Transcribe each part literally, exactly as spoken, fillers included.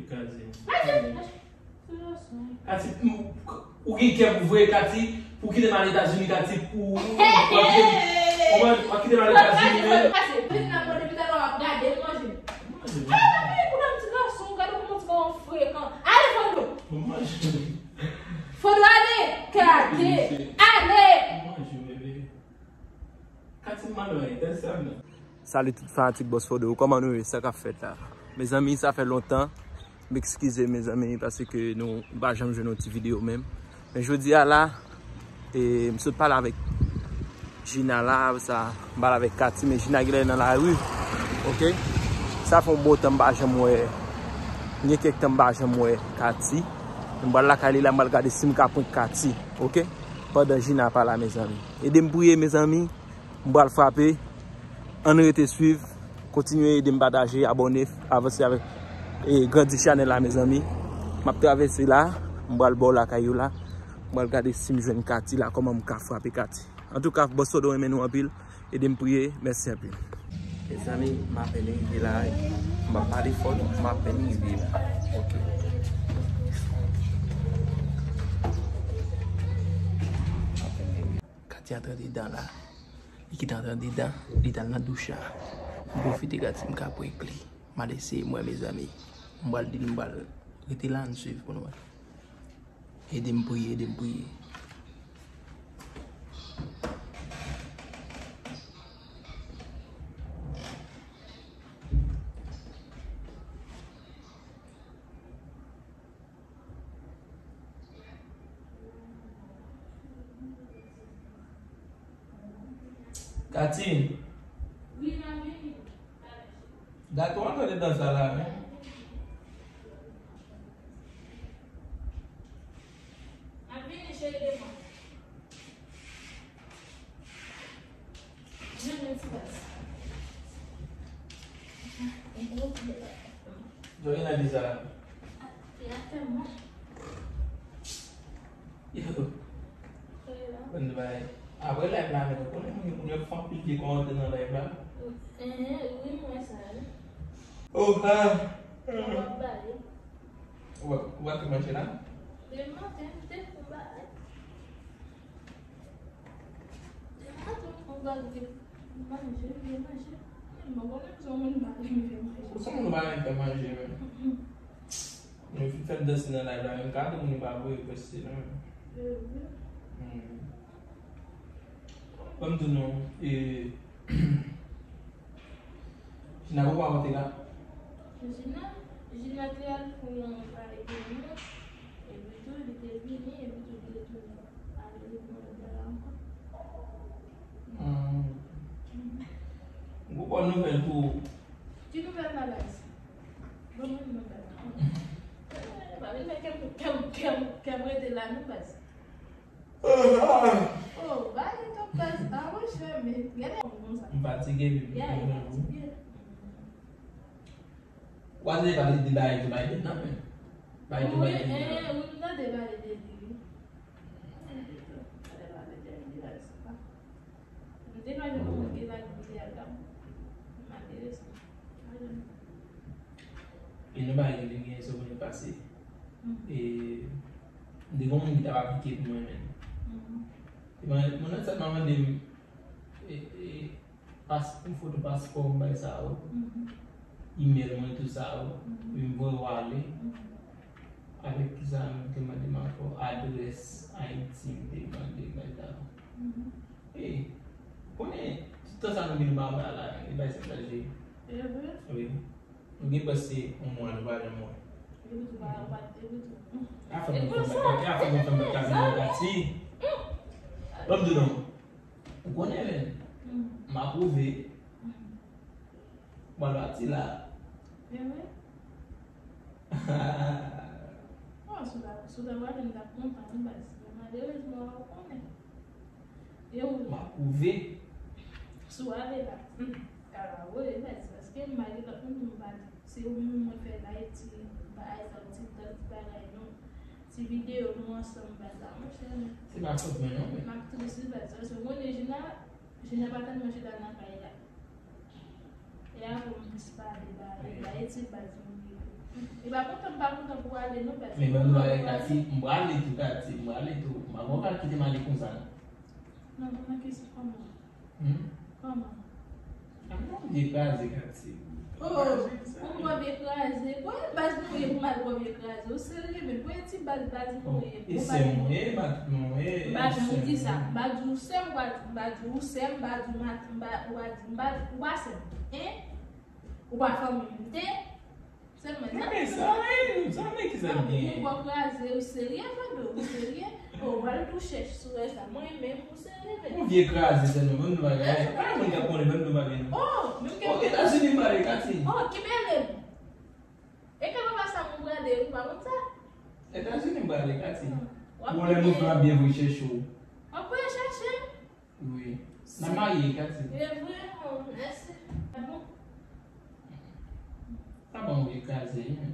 Kraze. Kati, m- ou gen kè pou voye Kati, pou kite m al Etazini, Kati, pou w ap kite m al Etazini menm. Pase, pase nan mwen depi talè w ap gade m manje. Manje. Ale, manje pou nan ti gason, gade kòman ti gason frekan. Ale, Fando. Manje. Fando, ale, gade. Ale. Manje, bebe. Kati, m mal wè, tèl sa, non. Salut tout fanatik Boss Fando, kòman nou ye? Sa k ap fèt la? Mezanmi, sa fè lontan. M ekskize, mezanmi, paske nou pa janm jwenn yon ti videyo menm. Men jodi a la, e, m sot pale avèk Gina la, sa, m pale avèk Kati, men Gina genlè nan lari. Oke? Sa fè yon bon tan m pa janm wè, gen kèk tan m pa janm wè Kati. M pral lakay li la, m pral gade si m ka prank Kati. Oke? Pandan Gina pa la, mezanmi. Ede m priye, mezanmi. M pral frape. Ann rete swiv. Kontinye ede m pataje, abòne, avanse avèk, e grandi chanèl la, mezanmi. M ap travèse la. M pral bò lakay yo la. M pral gade si m jwenn Kati la, kòman m ka frape Kati. Antouka, Boss Fando renmen nou anpil. Ede m priye. Mèsi anpil. Mezanmi, m apèn rive la. M ap pale fò, non. M apèn rive la. Oke. Kati antre andedan la. Li kite antre andedan, li t al nan douch la. M pwofite gade si m ka prank li. M al eseye m wè, mezanmi. M pral di l m pral rete la, ann swiv pou n wè. Ede m priye, ede m priye. Kati. Wi, m ap vini. Gato antre andedan sa la, wi. M ap vini, cheri, devan. Vini, ti baz. Jòlina di sa. Li ap fè m mal. Yo. Bon, bay. Apre live la, men, ou konnen moun, moun yo fè anpil vye kòmantè nan live la. Enhen, wi, m wè sa, wi. Oh, ah. Sa w ap bale? Ou pa, ou pa te manje la? Demen maten, m te fou bale. Demen maten, m fou bale, m manje, m manje. M pa konnen si yon moun pa renmen fè manje. Ou se yon moun ou pa renmen fè manje, men. Mm, mm. Men fin fè m danse nan live la, menm kado moun yo pa voye request non. Mhm. Hmm. Ban m di w non, e, Gina poko pa monte la. Gina, Gina te al fè yon travay pou mwen, epi tou li te vini, epi tou li retounen. Ale li pran lòt bagay ankò. Hmm. Mhm. M gon bon nouvèl pou ou. Ki nouvèl la, baz? Ban mwen nouvèl la. Pa vin fè kè m, kè m, kè m, kè m rete la non, baz. Oh, ba li tou, baz. A, monchè, men gade konsa. M fatige, wi. Yeah, m fatige. W a tande pale de bagay Joe Biden nan, men. Bagay Joe Biden nan. Wi, eh, wi, m tande pale de li, wi. M tande pale de li, baz. M te pa jwenn yon moun ki va di a gam. Malere sa. Pa jwenn. E nou pa gen, gen semèn pase. Mhm. E m te gen yon moun ki t ap aplike pou mwen menm. Mhm. E mwen, moun nan sèlman mande m, e, e, pas, yon foto paspò m bay sa yo. Mhm. Email mwen, tou sa yo. Mhm. Epi m voye yo ale. Mhm. Avèk kisa menm ke mande m ankò? Adrès Ayiti m te mande m bay sa yo. Mhm. E, konnen, tout tan sa nou vin ba la, e bay sa chaje. E vre? Wi. Nou gen prèske yon mwa nou pa janm wè. Epi tou pa, pa, epi tou. A fè mwen fè mwen, a fè mwen fè mwen ka vin nan Ayiti. Ban m di w non. Ou konnen, men. Mm. M apwouve. Mm. Mwen pati la. Men wi. Bon, si w ta, si w ta prale, m t ap kontan, wi, baz. Men malerezman, ou konnen. E ou? M apwouve. Si w ale la, hmm, ta va vole, baz. Paske m pa gen lòt moun pou m pale. Se ou menm mwen fè la, e ti bagay sa, ti dans, ti bagay nou. Ti videyo nou ansanm, baz la, monchè. Se pa fòt mwen non, men. M ap tris wi, baz. Paske ou konnen Gina, Gina pa tèlman chita nan kay la. E apre m plis pale ba, ba etid baz mwen ye. Pa kontan, m pa kontan pou ale non, paske... Men ban m bagay, Katy, m prale tou, Katy, m prale tou. M pa kontan kite m ale konsa non. Non, kòman ki se, kòman? Hmm? Kòman? Kòman vye kraze, Katy? Oh, ou gwo vye kraze. Bon, e baz mwen ye pou m al gwo vye kraze. Ou serye, men bon, e ti baz, baz mwen ye. E sè mwen ye, mat mwen ye. M pa janm di sa. M pa di ou sè m, m pa di ou sè m, m pa di ou mat, m pa, ou pa di, m pa, ou pa sè m. Hein? Ou pa fanmi m te? Sèlman, men sa, men sa, men ki sa k genyen? Ou gwo kraze, ou serye, Fado, ou serye? Oh, ou pral tou chèch sou rès la. Mwen menm, ou serye, men. Yon vye kraze sèlman, ban m di w bagay. Pa gen moun k ap konnen, ban m di w bagay non. Oh, menm ke... Oh, Etazini m prale, Katy. Oh, ki bèl. E ke papa sa moun prale, ou pa konn sa? Etazini m prale, Katy. Bon, lè nou fè byen voye chèche w. W ap voye chèche m? Wi. N ap marye, Katy. E vre? Oh, mèsi. Bon. Sa bon, wi, kraze, men.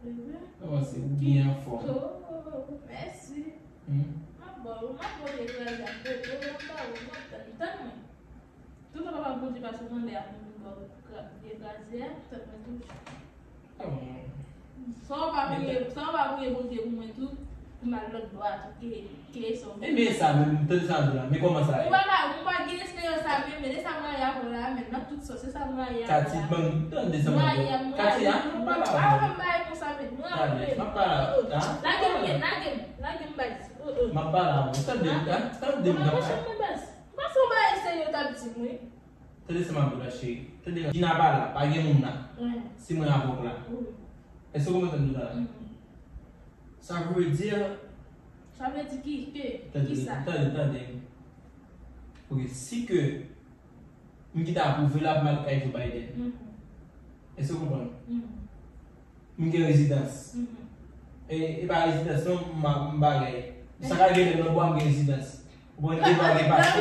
E vre? Kòman se ou byen anfòm? Oh, mèsi. Hmm? M ap ba w, m ap ba w vye kraze ak popo, m ap ba w, m ap tann, tann mwen. Tout sa papa Bondye pa sou mande a pou vin ba w vye kraze a, tann mwen toujou. Sa w pa priye, sa w pa priye Bondye pou mwen tou, pou m al lòt bò a tou, ke, ke sa w... E men sa menm, tande sa m di w la, men kòman sa ye? Ou pa ka, ou pa gen esperyans sa menm, men de sa m rayi avè w la, men nan tout sans, se sa m rayi avè w la. Katy, ban m tande sa m di w. Katy, a, m pa la avè w. Ah, m bay konsa menm, m rayi. Talè, m ap pale avè w, a? Lage m, lage m, lage m, baz. M ap pale avè w, tande, a, tande m nan. Mwen, mwen, baz. M pa fè w bagay serye w t ap di m, wi. Tande sa m ap di w la, cheri. Tande, Gina pa la, pa gen moun la. Wi. Se mwen avè w la. Wi. Èske w konprann sa m di w la? Mhm. Sa vle di... Sa vle di ki, ke, tande, kisa? Tande, tande. Ok, si ke m kite apwouve la pou m al kay Joe Biden. Mhm. Èske w konprann? Mhm. M gen rezidans. Mhm. E, e pa rezidans non, m, m bagay. Sa ka gen lè nan bwa m gen rezidans. Ou konprann, gen bwa gen paspò. E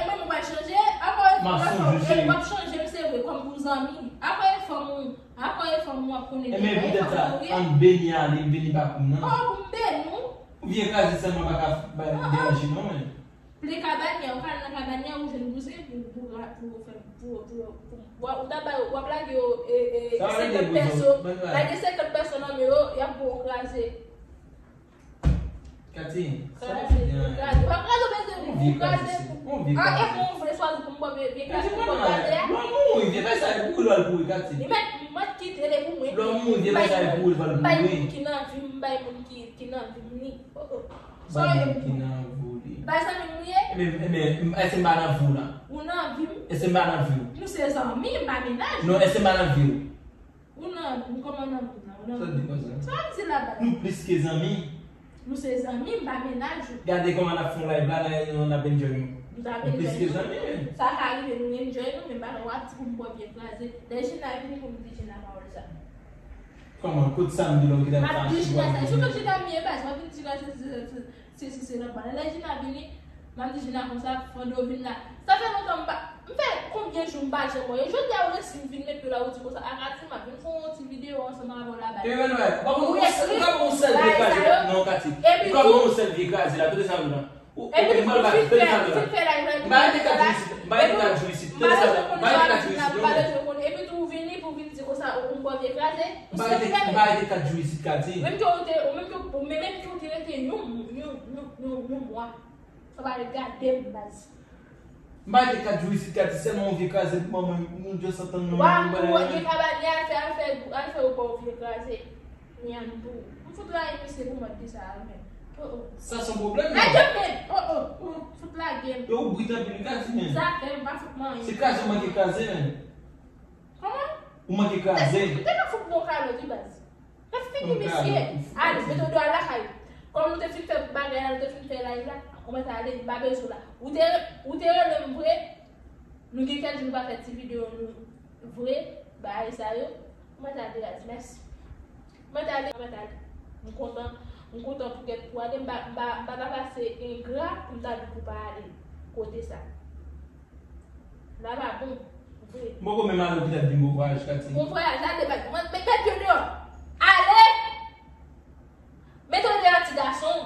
mwen, nou pa chanje. Ankò, m ap sonje w, cheri. W ap chanje m, se vre, kòm pou zanmi. Ankò, e fanm ou, ankò, e fanm ou ap konnen. E men poutèt sa, ann beni ale, m beni pa kounye a. Oh, pou m beni w? Ou vye kraze sèlman pa ka ba, deranje non, men. Plen kabanyè, ou ka al nan kabanyè, ou jwenn bouzen pou, pou, pou fè, pou, pou, pou, w ap, w ap lage yo, e, e, senkant pèso, lage senkant pèso nan men yo, y ap ba w kraze. Katy, sa pa fè anyen. Kraze, kraze, pa kraze, bezwen pou kraze. Ah, e pou ou vle chwazi pou m ba w vye kraze pou kraze a? Lè w mouri, vye bagay sa e pou ou l al mouri, Katy. Li mèt, mèt kite, li pou mwen. Lè w mouri, vye bagay sa e pou ou l al mouri. M bay moun ki nan vi m, m bay moun ki, ki nan vi m li. Oh, oh. Sa w ye pou mwen? Bay zanmi m ou ye? Ebyen, ebyen, èske m pa nan vi w la? Ou nan vi m? Èske m pa nan vi w? Nou se zanmi, m pa mennaj ou. Non, èske m pa nan vi w? Ou nan vi m, kòman nan vi m la? Ou nan vi m? Sa w di konsa? Sa w di la, baz? Nou plis ke zanmi. Nou se zanmi, m pa mennaj ou. Gade kòman n ap fè yon live la, n ap enjoy nou. Nou plis ke zanmi, men. Sa ka rive nou enjoy nou, men m pa nan w ap di pou m ba w vye kraze. Lè Gina vini pou m di Gina pawòl sa. Kòman? Kot samdi lè w gentan fache pou al vini? M ap di Gina sa. Sou tout Gina m ye, baz. M ap vin di kraze, se, se, se, se, se nan pale. Lè Gina vini, m ap di Gina konsa, Fando vin la. Sa fè lontan m pa, m fè konbyen jou m pa janm wè yo. Jodi a ou resi vin met yo la, ou di konsa, Akati, m ap vin fè yon ti videyo ansanm avè w la, baz. Ou pa konn yon sèl vye kraze la, non, Akati. Ou pa konn yon sèl vye kraze la, tande sa m di w la. Epi ou fin fè, ou fin fè live la, m pa rete kat jou isit, m pa rete kat jou isit, tande sa, m pa rete kat jou isit, non. Epi tou ou vini pou vin di konsa, ou, ou ba w vye kraze. M pa rete, m pa rete kat jou isit, Katy. Menm ke ou te, ou menm ke, ou menm ke ou te rete yon, yon, yon, yon, yon mwa. Sa pa rete gade m, baz. M pa rete kat jou isit, Katy, sèlman yon vye kraze pou manman, nou just antann nou. Wa, ou gen kabanyè, al fè, al fè, al fè ou ba w vye kraze. Nyann tou. M fout rayi misye pou mòd li sa a, men. Oh, oh. Sa se yon pwoblèm, men. Lage m, men. Oh, oh, oh. Fout lage m. Yo, ou brit anpil, wi, Katy, men. Zafè m, pa fout m anyen. Se kraze w manke kraze, men. Kòman? Ou manke kraze. Te, te ka fout bon kalòt, wi, baz. Te fini, mesye. Ale, mete w deyò lakay ou. Kòm nou te fin fè bagay la, nou te fin fè live la, ou mèt ale, m pa bezwen w la. Ou te, ou te rele m vre. Nou gen kèk jou nou pa fè ti videyo nou vre, bagay sa yo. Ou mèt ale, baz, mèsi. Ou mèt ale, ou mèt ale. M kontan, m kontan pou kèt pou ale, m pa, m pa, m pa ta pase engra pou m ta di pou pa ale kote sa. La pa bon, vre. M poko menm ale lopital di m bon vwayaj, Katy. Bon vwayaj, ale, baz. Mwen, met, met pye w deyò. Ale! Mete w deyò, ti gason.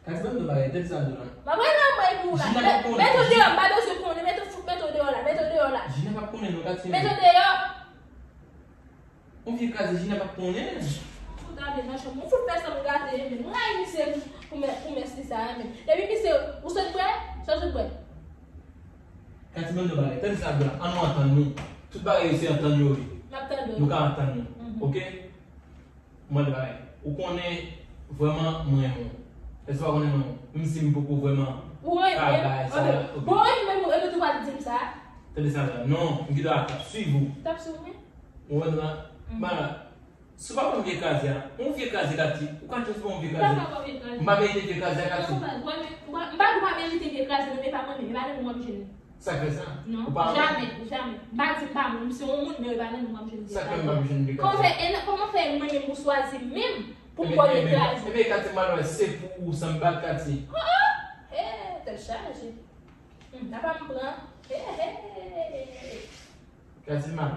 Katy, ban m di w bagay, tande sa m di w la. M ap rele anmwey pou ou la. Jina p ap konnen. Mete w deyò, m pa bezwen konnen. Mete w fout, mete w deyò la. Mete w deyò la. Jina p ap konnen non, Katy. Mete w deyò. Yon Vye kraze, Jina p ap konnen. Ou ta vle nan chanm ou fout fè sa m gate, men m rayi misye pou mè-, pou mès li sa a, men. Depi misye, ou sot bwè, sa w sot bwè. Kati, ban m yon bagay. Tande sa, blan. An nou antann nou. Tout bagay yo se antann yo ye. M ap tande w. Nou ka antann nou. Mhm. Oke? Mwen de bagay. Ou konnen vrèman mwen renmen w. Èske w pa konnen mwen renmen w? Menm si m poko vrèman ka bay sa la. Ou renmen m? Bon, ou renmen m, ou renmen tou pa di m sa. Tande sa la. Non, m gen dwa t ap swiv ou. T ap swiv mwen? Ou wè la? Mhm. Ba, si w pa ban m vye kraze a, yon vye kraze Kati, ou ka just ban m vye kraze. M pa ka ban w vye kraze. M pa merite vye kraze a Kati. Non, ou pa, ou pa, ou pa, m pa di w pa merite vye kraze, non, men pa mwen menm, e pa nan men w m ap jwenn li. Sa k fè sa? Non, ou pa renmen? Jamè, jamè. M pa di m pa renmen, m se yon moun, men e pa nan men w m ap jwenn vye kraze. Sa k fè m p ap jwenn vye kraze? Kòman fè, e nan, kòman fè mwen menm ou chwazi menm pou m ba w vye kraze? Ebyen, ebyen, Kati, m pa wè, se pou ou sa m bat Kati. Oh, oh! Eh, tèt chaje. Hmm, apa m pran? He, he, he, he, he. Kati, m mal.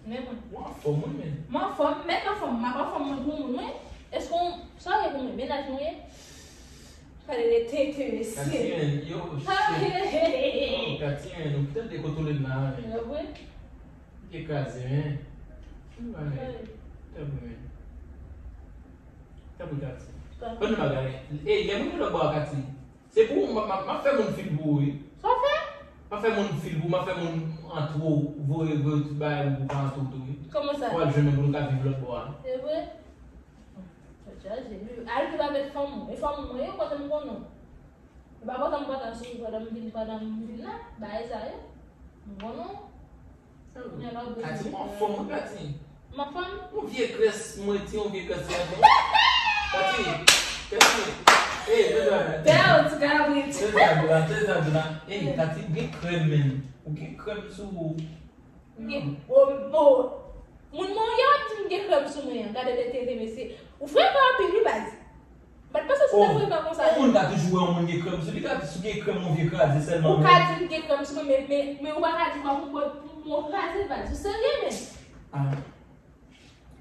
Men mwen. Ou anfòm, wi, men. M anfòm, mèt anfòm, m ap anfòm mwen pou moun, wi. Èske w, sa w ye pou mwen? Mennaj mwen ye? Pale de tete, mesye. Kati, men, yo, shit. Oh, Kati, men, ou tande kote w ye la, men. Yo, vre? Ou te kraze, men. Ou pa, men. Tanpri, men. Tanpri, Kati. Tanpri. Ban m bagay. Ey, gen moun ki lòt bò a, Kati. Se pou ou, m ap, m ap, m ap fè moun fil pou ou, wi. Sa w fè? M ap fè moun fil pou ou, m ap fè moun antre w, voye, voye tout bagay pou ou pa antre w tou, wi. Kòman sa? Pou w al jwenn moun pou nou ka viv lòt bò a. Se vre? Tèt chaje, wi. Al viv avèk fanm ou. E fanm ou mwen ye, kote m konnen w. E pa pandan m pantan sou ou, pandan m vin, pandan m vin la, bagay sa yo. M konnen w. Kati, ou anfòm, wi, Kati. M anfòm? Yon vye krès, mwen di yon vye krès, se anfòm. Kati, Kati, ey, tande la. Bèl ti kabrit. Tande la, tande la. Ey, Kati, gen krèm, men. Ou gen krèm sou ou. Gen, o, o. Moun mwen yo ap di m gen krèm sou mwen an. Gade lè tete, mesye. Ou frekan anpil, wi, baz. Bat pa sa sou te frekan konsa. Yon moun ka toujou wè yon moun gen krèm sou li, ka di si w gen krèm, yon vye kraze sèlman. Ou ka di m gen krèm sou mwen, men, men, men ou pa ka di m pou, pou, pou m kraze bat. Ou serye, men? Ah.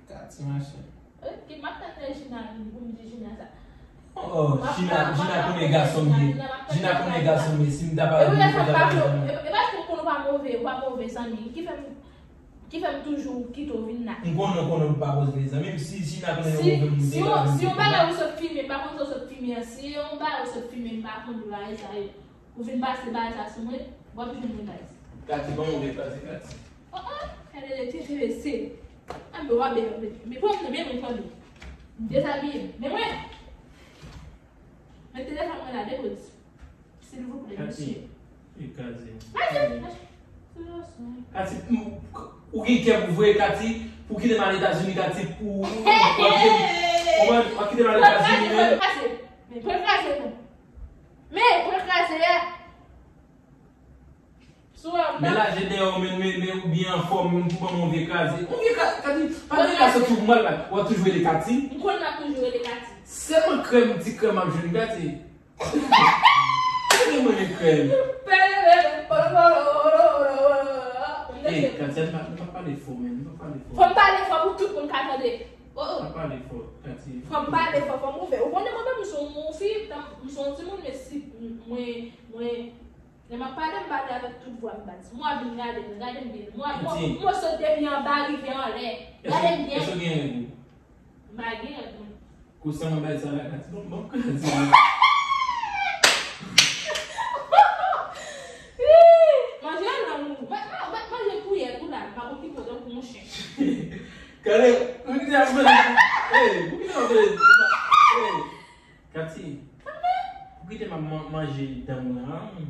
Kati, machè. Ok, m ap tann lè Jina vini pou m di Jina sa. Oh, Jina, Jina konnen gason m ye. Jina konnen gason m ye. Si m ta pa di, m ta pa di. E paske m konnen ou pa move, ou pa move, zanmi. Ki fè m Ki fè m toujou kite w vin la. M konnen w konnen w pa poze zanmi m. Si, si n ap nan yon move moun, si yon, si yon bagay ou sot filme, m pa konn sa w sot filme an. Si yon bagay ou sot filme, m pa konn bagay sa yo. Ou vin pase bagay sa sou mwen, w ap jwenn mwen baz. Kati, ban move pase, Kati. Oh, oh, gade le tete mesye. Ann, w ap byen, w ap byen. Men pran mwen, men mwen, pran mwen. M dezabiye. Men mwen. Men telefòn mwen la, depoze. Silvouplè, mesye. Kati, e Kati. Kati, m, ou gen kè pou vre, Kati, pou kite m al Etazini, Kati, pou, pou, pou w kite m, w ap kite m al Etazini, men. Men, pran kraze, non. Men, pran kraze a. Men laje dèyè w, men, men, men ou byen anfòm, men pou ban m yon vye kraze. Yon vye kraze, Kati, pa gen ka soti pou m al la. W ap toujou rele Kati. M konn m ap toujou rele Kati. Sèlman krèm, ti krèm ap jwenn, Kati. Mwen renmen krèm. Ey, Kati, ann pa, ann pa pale fò, men, ann pa pale fò. Fò m pale fò pou tout moun ka tande. Oh, oh. Pa pale fò, Kati. Fò m pale fò, fò m ouvè. Ou konnen mwen menm, m se yon fi, m se yon timoun, men si mwen, mwen, lè m ap pale, m pale avèk tout vwa m, baz. Mwen vin gade m, gade m byen. Mwen, mwen, mwen sot depi anba, rive anlè. Gade m byen. Èske w gen règ ou? M pa gen règ mwen. Kosa mwen bay sa la, Kati? Bon, bon, Kati. Manje a nan ou. Mwen, mwen, mwen manje kouyè tou la, m ap okipe w tankou yon chen. Kale, ou kite ap manje. Ey, ou kite ap manje. Ey, Kati, ou kite m ap man-, manje dan mwen an.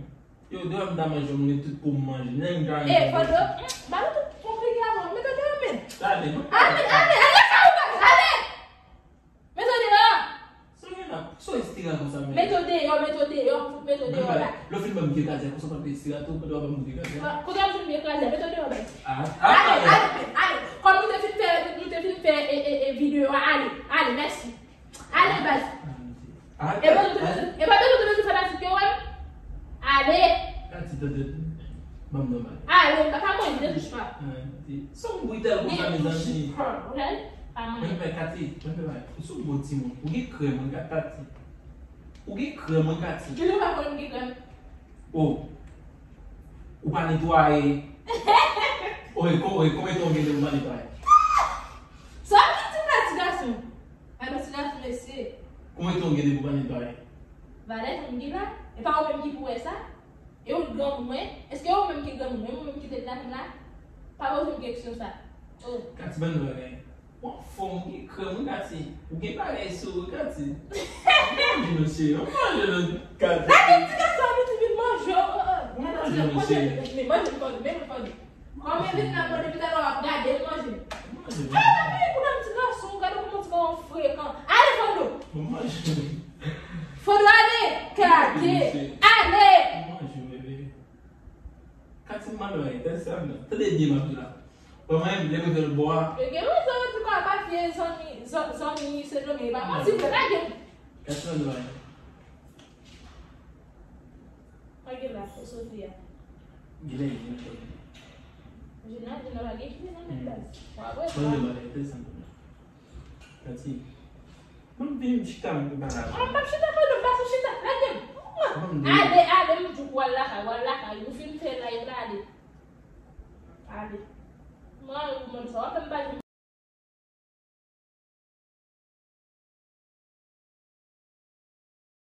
Yo, devan m ta manje moun, tout pou m manje. Nèg m ta manje. E, pandan, hmm, ba nou tout konplike avan. Mete w deyò, men. Gade, non. Ale, ale, ale, sa ou pa, ale! Mete w deyò. Sa w gen la? Sa w estira konsa, men? Mete w deyò, mete w deyò, mete w deyò la. Lè w fin ban m vye kraze, konsa w pa vle estira tou, pandan w ap ban m vye kraze. Kote w ap jwenn vye kraze? Mete w deyò, baz. Ah, ah, ale, ah, ale, ale. Kòm nou te fin fè, nou te fin fè, e, e, e, videyo a, ale, ale, mèsi. Ale, baz. E pa bezwen, e pa bezwen te bezwen fanatik yo wè m. Ale. Kati, tande. Ban m nòmal. Ale, m pa ka manje, ne touche pa. Sa yon britèl konsa, mezanmi. Ne touche pa, ok? Pa manje. Mwen fè Kati, mwen fè bagay. Ou se yon bon timoun. Ou gen krèm, mwen ka Kati. Ou gen krèm, mwen Kati. Kijan w pa konnen m gen krèm? Oh. Ou pa netwaye. Oh, e kon, e konbyen tan w gen depi w pa netwaye? Ay, mèsi la, mesye. Kòman te w gen depi w pa netwaye? Valè, tanm gen la. E pa ou menm ki pou wè sa? E ou granmoun mwen? Èske ou menm ki granmoun mwen? Ou menm ki te la, la? Pa poze m kesyon sa. Oh. Kati, ban m bagay. Ou anfòm, ou gen krèm, wi, Kati. Ou gen bagay sou ou, Kati. Manje non, cheri, manje non, Kati. Gade ti gason an, li vin manje. Oh, oh, oh. Manje non, cheri. Manje, manje, manje, manje. Kòm e vin la, bon, depi talè w ap gade l manje. Manje. Ay, papi, pou nan ti gason, gade kòman ti gason frekan. Ale, Fando! Bon, manje. Fando, ale! Gade! Ale! Manje, bebe. Kati, m mal wè, tèt sa vin. Tande byen, m ap di la. Bon, mwen, lè mwen fè l bò a. E gen rezon, an tou ka, pa fye zanmi, zan-, zanmi, se zanmi, pa manti, vre, lage m. Kati, m mal wè. Pa gen la, fò soti a. Gen la, gen la. Jina, Jina pa gen kite nan men baz. W ap wè sa. Mwen, mwen, mwen, mwen, mwen, Kati. Mwen, vin chita, mwen, pa la. Ah, m p ap chita, pa non, pa sou chita. Lage m. Mwen, ale, ale, m di w al lakay, w al lakay. Nou fin fè live la, ale. Ale. Mwen, ou menm sa, w ap fè m pa jwenn